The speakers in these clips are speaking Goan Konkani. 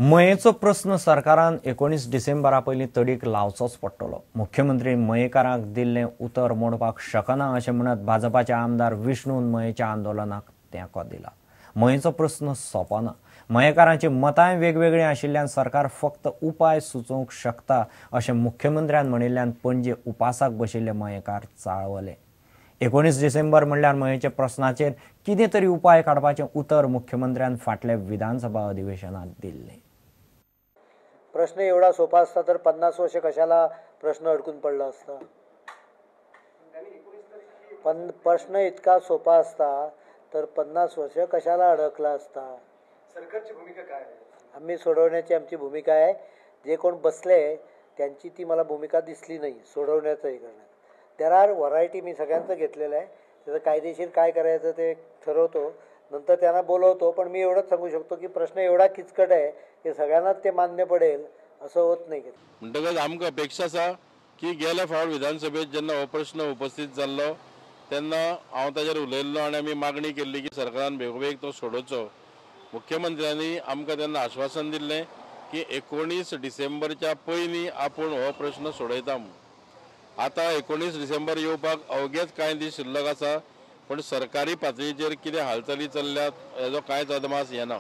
मयेचो प्रस्न सरकारान 19 डिसेंबरा पयलीं तडीक लावचोच पडटलो. मुख्यमंत्री मयेकारांक दिल्लें उतर मोडपाक शकना अशें म्हणत भाजपाचे आमदार विष्णून मयेच्या आंदोलनाक तेंको दिला. मयेचो प्रस्न सोंपना. मयेकारांची मतांय वेगवेगळीं आशिल्ल्यान सरकार फक्त उपाय सुचोवंक शकता अशें मुख्यमंत्र्यान म्हणिल्ल्यान पणजे उपासाक बशिल्ले मयेकार चाळवले. 19 डिसेंबर म्हणल्यार मयेच्या प्रस्नाचेर कितें तरी उपाय काडपाचें उतर मुख्यमंत्र्यान फाटल्या विधानसभा अधिवेशनात दिल्लें. प्रश्न एवढा सोपा असता तर 50 वर्ष कशाला प्रश्न अडकून पडला असता. पण प्रश्न इतका सोपा असता तर 50 वर्ष कशाला अडकला असता. सरकारची भूमिका काय आहे? आम्ही सोडवण्याची आमची भूमिका आहे. जे कोण बसले त्यांची ती मला भूमिका दिसली नाही सोडवण्याचं हे करण्यात. There are variety मी सगळ्यांचं घेतलेलं आहे. त्याचं कायदेशीर काय करायचं ते ठरवतो, नंतर त्यांना बोलवतो. पण मी एवढंच सांगू शकतो की प्रश्न एवढा किचकट आहे की सगळ्यांनाच ते मान्य पडेल असं होत नाही. म्हणटकच आमकां अपेक्षा आसा की गेल्या फावट विधानसभेत जेन्ना हो प्रश्न उपस्थित जाल्लो तेन्ना हांव ताजेर उलयल्लो आनी आमी मागणी केल्ली की सरकारान बेगोबेग तो सोडोवचो. मुख्यमंत्र्यांनी आमकां तेन्ना आश्वासन दिल्लें की 19 डिसेंबरच्या पयलीं आपूण हो प्रश्न सोडयता म्हूण. आतां 19 डिसेंबर येवपाक अवघेच कांय दीस शिल्लक आसा, पूण सरकारी पातळीचेर कितें हालचाली चल्ल्यात हेजो कांयच अदमास येना.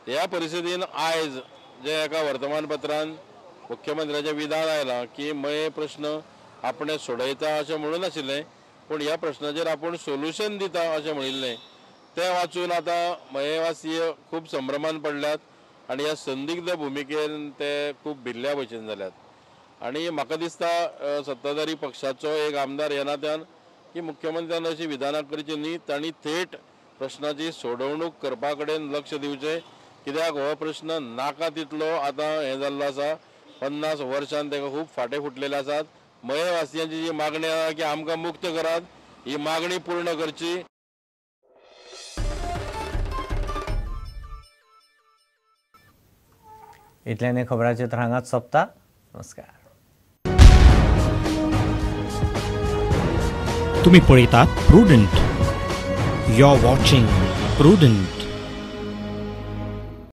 ह्या परिस्थितीन आयज जे एका वर्तमानपत्रान मुख्यमंत्र्याचें विधान आयलां की मये प्रश्न आपणें सोडयता अशें म्हणून नाशिल्लें, पूण ह्या प्रश्नाचेर आपूण सोल्युशन दिता अशें म्हणिल्लें. तें वाचून आतां मयेवासीय खूब संभ्रमान पडल्यात आनी ह्या संदिग्ध भुमिकेन ते खूब भिल्ल्या भशेन जाल्यात. आनी म्हाका दिसता सत्ताधारी पक्षाचो एक आमदार ह्या नात्यान की मुख्यमंत्र्यान अशी विधानां करची न्ही, तांणी थेट प्रश्नाची सोडवणूक करपा कडेन लक्ष दिवचें. कित्याक हो प्रश्न नाका तितलो आतां हें जाल्लो आसा. 50 वर्षान ताका खूब फाटे फुटलेले आसात. मयेवासियांची जी मागणी आसा की आमकां मुक्त करात, ही मागणी पूर्ण करची. इतल्यान खबरांचे तर हांगाच सोंपता. नमस्कार. तुम्ही पळयतात Prudent. You are watching Prudent.